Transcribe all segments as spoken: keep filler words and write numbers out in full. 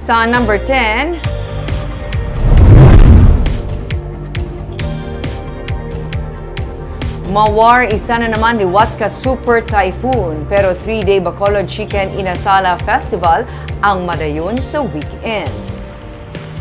Sa number ten, Mawar, isa na naman liwat ka super typhoon, pero three-day Bacolod Chicken Inasala Festival ang madayon sa weekend.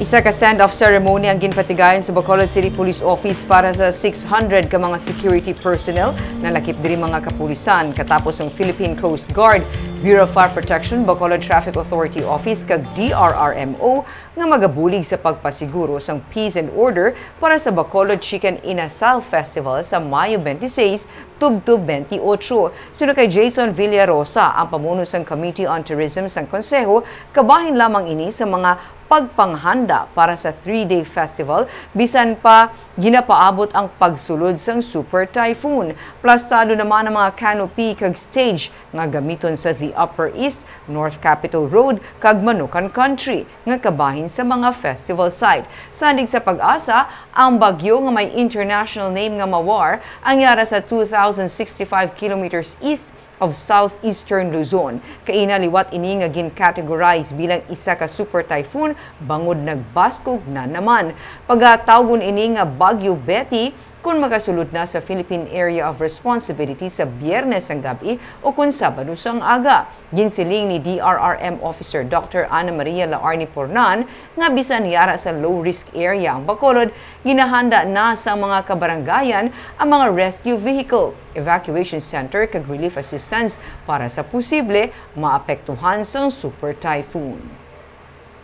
Isa ka send-off ceremony ang ginpatigayon sa Bacolod City Police Office para sa six hundred ka mga security personnel na lakip diri mga kapulisan, katapos ang Philippine Coast Guard, Bureau of Fire Protection, Bacolod Traffic Authority Office, kag D R R M O nga magabulig sa pagpasiguro sang peace and order para sa Bacolod Chicken Inasal Festival sa Mayo twenty-six tubtob twenty-eight. Suno kay Jason Villarosa, ang pamuno sang Committee on Tourism sang Konseho, kabahin lamang ini sa mga pagpanghanda para sa three-day festival, bisan pa ginapaabot ang pagsulod sang super typhoon. Plastado naman ang mga canopy kag stage nga gamiton sa The Upper East, North Capitol Road, kag Manukan Country, nga kabahin sa mga festival site. Sandig sa PAGASA, ang bagyo nga may international name nga Mawar ang yara sa two thousand sixty-five kilometers east of southeastern Luzon. Kaina liwat ini nga gin-categorize bilang isa ka super typhoon bangod nagbaskog na naman. Pagatawgon ini nga Bagyo Betty kon makasulod na sa Philippine Area of Responsibility sa Biyernes sang gab-i o kon Sabado sang aga. Ginsiling ni D R R M Officer Doctor Ana Maria Laarni Pornan nga bisan yara sa low-risk area ang Bacolod, ginahanda na sa mga kabarangayan ang mga rescue vehicle, evacuation center, kag relief assistance para sa posible maapektuhan sang super typhoon.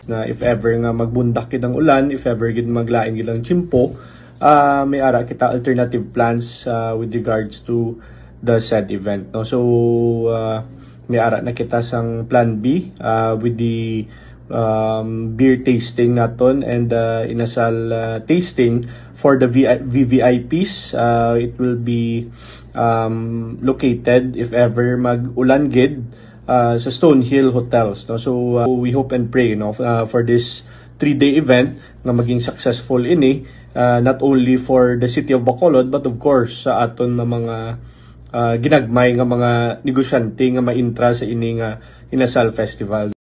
Na if ever nga magbundak gid ang ulan, if ever gid maglain gid ang tiyempo, ah, may ara kita alternative plans, ah, with regards to the said event, no? So, ah, may ara na kita sang plan B, ah, with the, um, beer tasting naton and, ah, inasal, ah, tasting for the V I V V I Ps. Ah, it will be, um, located if ever mag-ulan gid, ah, sa Stonehill Hotels, no? So, ah, we hope and pray, no, f-, ah, for this three-day event nga maging successful ini, ah, not only for the city of Bacolod, but of course sa aton na mga, ah, ginagmay nga mga negosyante nga maintra sa ini nga Inasal Festival.